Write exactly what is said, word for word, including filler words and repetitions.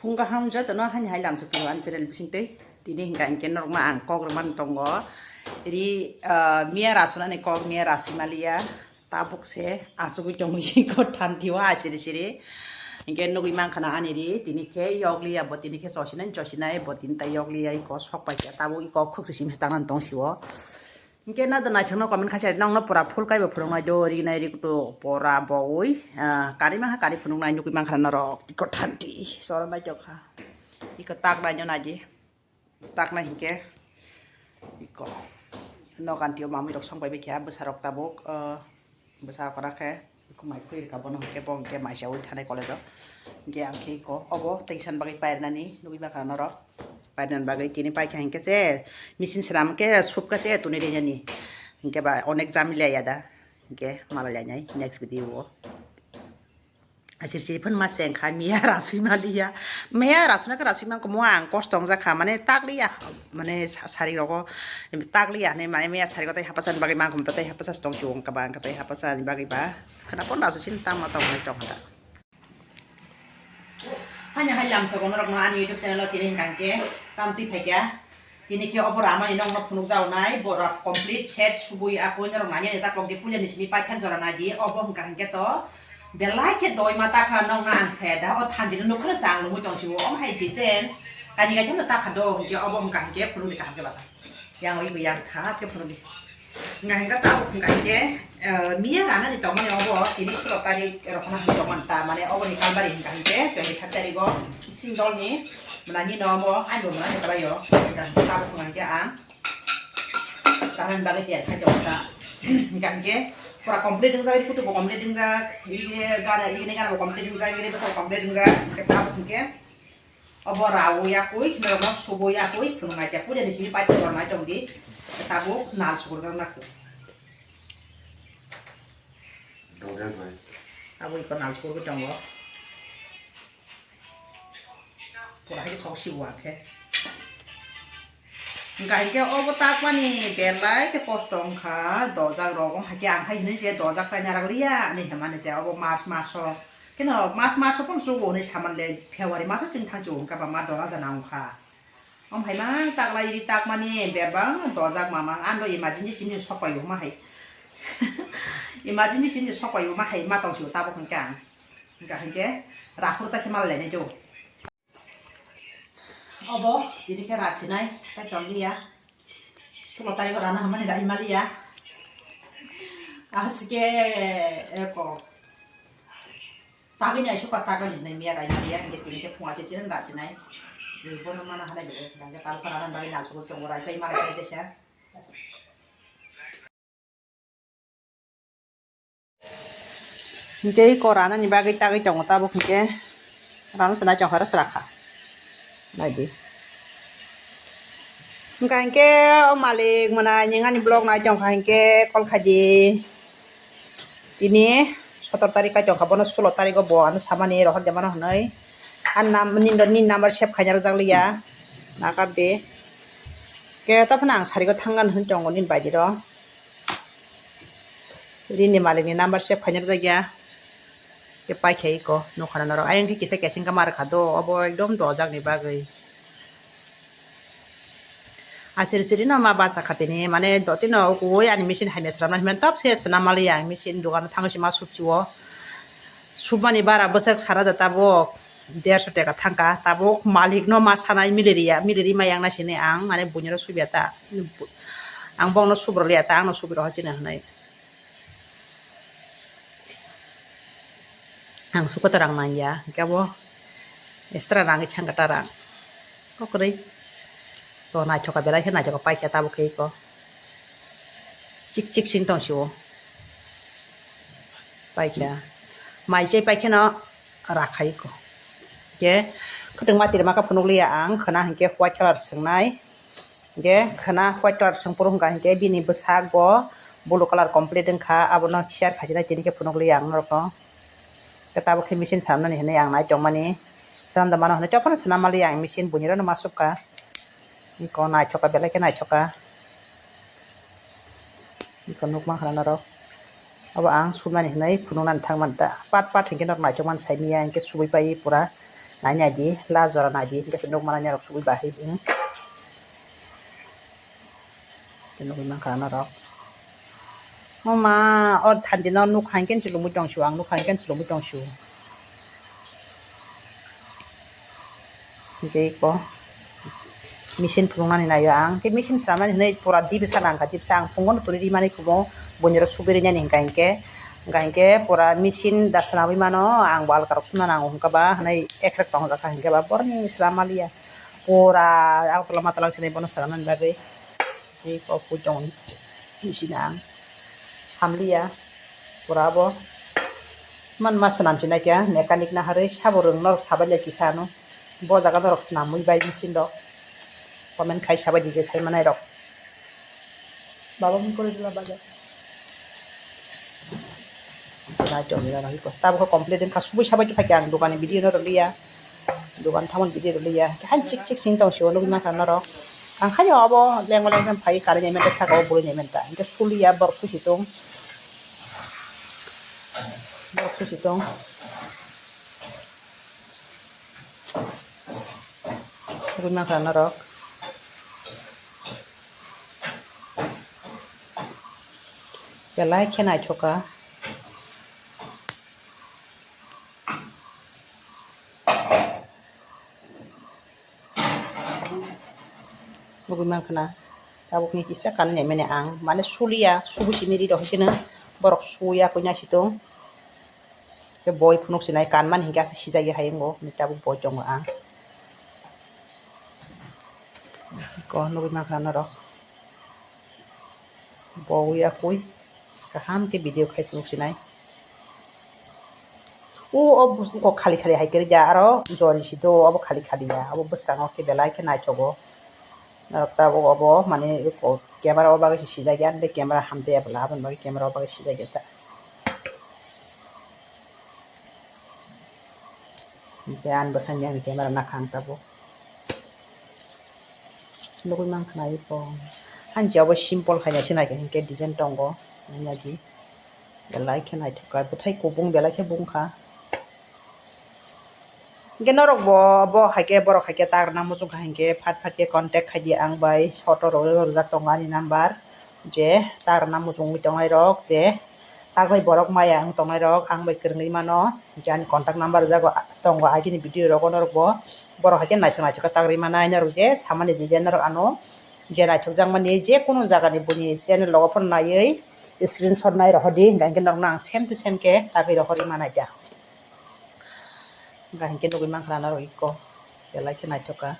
Phung kaham jotono hani hai lamsok phuru ani channel bisingtwi. Tini hingka hinkhe norokno ang kok rwmani tongo. Ri, ah, miya rasunani kok, miya rasui maliya. Tabuk se asugui tongwi ko thanti o asiri siri. Hinkhe nugui mankha na ani ri, tini khe yokliya bo, tini khe chosinai chosinai bo, tini tai yokliya iko sok paikha. Tabuk iko khuksa simsi tangnani tongsi o. Hinkhe na da naithokno comment khaisa nokno pura full kaibo phunuknai do, rinai rikto pora bowi, ah, kari maha kari phunuknai nugui mankha norok tiko thanti. Soro naithok kha. Iko tak naino naidi. Taknai hinkhe iko nok antio mamui rok song pai baikha bwsarok tabuk, ah, bwsa kora khe. Iko mai khwi rwkha bono hinkhe bo hinkhe mai saui thanai college o. Hinkhe ang khe iko obo tei san bagwi pairnani nugui mankha norok. Pairnani bagwi tini paikha hinkhe se machine swnam khe subkha se tuni rinani. Hinkhe ba onek jamila ya da. Hinkhe malai lainai next video o. Asir siri phun ma seng kha miya rasui maliya. Miya rasuna khe rasui man kumo ang kosto wng jakha mane takliya. Mane sa-, sari rogo takliya hinwi mane miya sari ko tai hapasa ni bagwi man kumta tai hapasa tong si wng kha ba ang kha tai hapasa ni bagwi ba. Khna pon rasu sin tamo tong nai tong kha. Hani hai lamsa gono rok no ani YouTube channel o tini hingkha hinkhe tam twi phaikha. Tini khe obo ramani nokno phunukjago nai, bo rok complete set subui akui norok nani ani takhuk di puila ni simi paithak jora nai di, obo hwnkha hinkhe to belai khe doi ma takha nokno ang saya da, o thanti no nukha se ang nugui tong si o, omo hai design kaini kaisa no takha do hinkhe obo hwnkha hinkhe phunukdi kaham khe bata. Yang oi bo yang kha se phunukdi. Hingkha hingkha tabuk hingkha hinkhe, eh, miya ranani tongmani obo tini sulo tarik rokno hinwi tongmani ta, mane oboni kalbari hingkha hinkhe twenty five tarik o singdolni mwnani no omo ani bo mwnani kwlai o. Hingkha hinkhe tabuk hingkha hinkhe ang tanani bagwi tiyar khai tongo ta. Hingkha hinkhe pura complete wngjak, ri kutu bo complete wngjak, ri gana, ri gana bo complete wngjak, ri bwsa bo complete wngjak, hinkhe tabuk hinkhe obo raui yakui, norokno subui yakui, phunuknai khe puila ni simi paithak jora nai tongdi. Tabuk nal sukur gana kho. Doges bai. Abo iko nal sukur tongo. Pura hai sok sibu akhe. Hingkha hinkhe obo takmani belai khe kosto wngkha, dojak rok wng hai khe ang hai hinwi se dojak tai narak liya ani hwnmani se obo March maso. Keno March maso pon chugo hinwi saman le February maso chwng thang chugo wngkha ba ma dora dana wngkha. Om hai ma taklai ri takmani bebang dojak mamang ano emergency simi sok pai ma hai. Emergency simi sok pai ma hai ma tong sibo tabuk hwnkhe ang. Hwnkha hwnkhe rakhur ta se mal lai nai do. Obo tini khe rasinai, tai tong liya. Sulo tai rana hamani rai maliya. Aske eko. Tagwi nai suka tagwi nai miya rai maliya, hingke tini khe phunga se chini rasinai. Bono mana hanai bele, hingke tal khana nan bagwi nal sugo tongo rai tai malai tai desa. Hingke iko ranani bagwi tagwi tongo tabuk hingke rano se naitong kha rw sra kha. Naidi. Hingka hingke o malik mwnai ning ani vlog naitong kha hingke call khaidi. Tini sotor tarik kaichong kha bono sulo tarik o bo ano samani rohor de mano hinui. Ani nam nini number save khaina rwjak liya. Nakar de. Ke taphano ang sarigo thangna hinui tongo nini baidi ro. Rini malikni number save khaina rwjakya. Tei paikha iko nukha na norok. Ayang khe kisa keseng khe ma rwkha do, obo ekdom dojakni bagwi. Asiri siri no ma bacha kha tini, mane dotino kuwi ani machine hamya swnamna hinmani tok se swnam maliya ang machine dogano thangwi se ma supchi o. Supmani bara bwswk sana da tabuk. Derso teka thangkha, tabuk malikno ma sanai miliriya, miliri ma yangnai sini ang, mane buinoro subya ta, ang bongno subroliya ta, angno subiro hachino hinui. Ang sukoto rang nangya, hingke bo extra rangwi thangkha ta rang. Kokrwi. To naithoka belai khe naithoka paikha tabuk khe iko. Chik chik sing tong sio. Paikha. Mai chai paikheno rakhai ko. Ke khwtwng ma tirma khe phunukliya ang khwna hinkhe white colour swngnai. Hinkhe khwna white colour swng phuru hwnkha hinkhe bini bwsak bo blue colour complete wngkha, abono share khaijinai tini khe phunukliya ang norokno. Khe tabuk khe machine swnamnani hinwi ang nai tongmani. Swnamda mano hinwi tei phano swnam maliya ang machine buini rokno ma subkha. Iko naithoka belai khe naithoka. Iko nukmankha norok. Obo ang subnani hinwi phunuknani thangmani ta. Part part hinkhe norok naithokmani saimanya hinkhe subui pai pura. Nai nai di, last jora nai di, hingke se nukmani norok subui bahai di. Nugui mankha norok. Mama, o thanti no nukha hingke se lubui tongsu, ang nukha hingke se lubui tongsu. Hingke iko machine phunuknani naio ang, hingke machine swnamnani hinui pura dibe sana wngkha, dibsa ang phunukno turi rimani kumo, buini rok subui rinani hingka hingke, hingka hingke pura machine da swnamui mano, ang bo alkarok sumna nango hingka ba hinui ekrek tongjak kha hingke ba boroni swnam maliya. Pura Agartala matala se bono swnamnani bagwi. Tei kok pui tongo bisi na ang hamliya. Pura bo man ma swnam sinai khe mechanic na harwi sabo rwng norok sabai lai kisa ano. Bo jaga norok swnamwi bai machine rok comment khai sabai di je sai manai rok. Baba mui kore dula bajar. Nai tong ya nai ko. Tabuk complete wngkha, subui sabai tongkha ang dogani video no rwliya. Dogan thamon video rwliya. Han chik chik sing tong sio nugui mankha norok. Ang haino abo lengma lengma phai kari nai menta saka o bui nai menta. Hingke suliya borok susi tong. Borok susi tong. Nugui mankha norok. Belai khe naithoka. Nugui mankha na, tabuk ni kisa kanwi nai mani ang, mane suliya, subu simi ri rok haisino borok suya koi nai si tong. Khe boi phunuk sinai kanmani hinkhe aswk sijak ya hai wngo, hinwi tabuk boi tongo ang. Ko nugui mankha norok. Bo ya koi kaham khe video khai phunuk sinai. O, o buskang kok khali khali hai kwrwi ya, aro jori si do, obo khali khali ya, obo bwskango khe belai khe naithogo. Norok tabuk obo mane camera o bagwi se sijak ya, camera hamtwi ya bwla, aboni bagwi camera o bagwi sijak ya ta. Hingke ani bwskango ani camera nakhang tabuk. Nugui mankha na iko. Ani je obo simple hai naising naikhe hingke design tongo. Nai di. Belai khe naithok kha. Bwthai kubung belai khe bung kha. Hingke norok bo, bo hai khe borok hai khe ta rwna muchung kha hingke phat phat khe contact khai di ang bai. Soto rw-, rwjak tongo ani number. Je ta rwna muchungwi tongnai rok je tagwi borok maya wng tongnai rok ang bai kwrwngwi mano, je ani contact number rwjago, tongo agini video rogo norok bo, borok hai khe naithok naithok khe tagwi manai norok je samani design norok ano je naithok jak mani je kunu jaga ni buini channel rogo phano naiwi screenshot nai rohor di, hingkha hingkhe norok no ang same to same khe tagwi rohorwi manai da, hingkha hingkhe nugwi mankha norok iko belai khe naithok kha.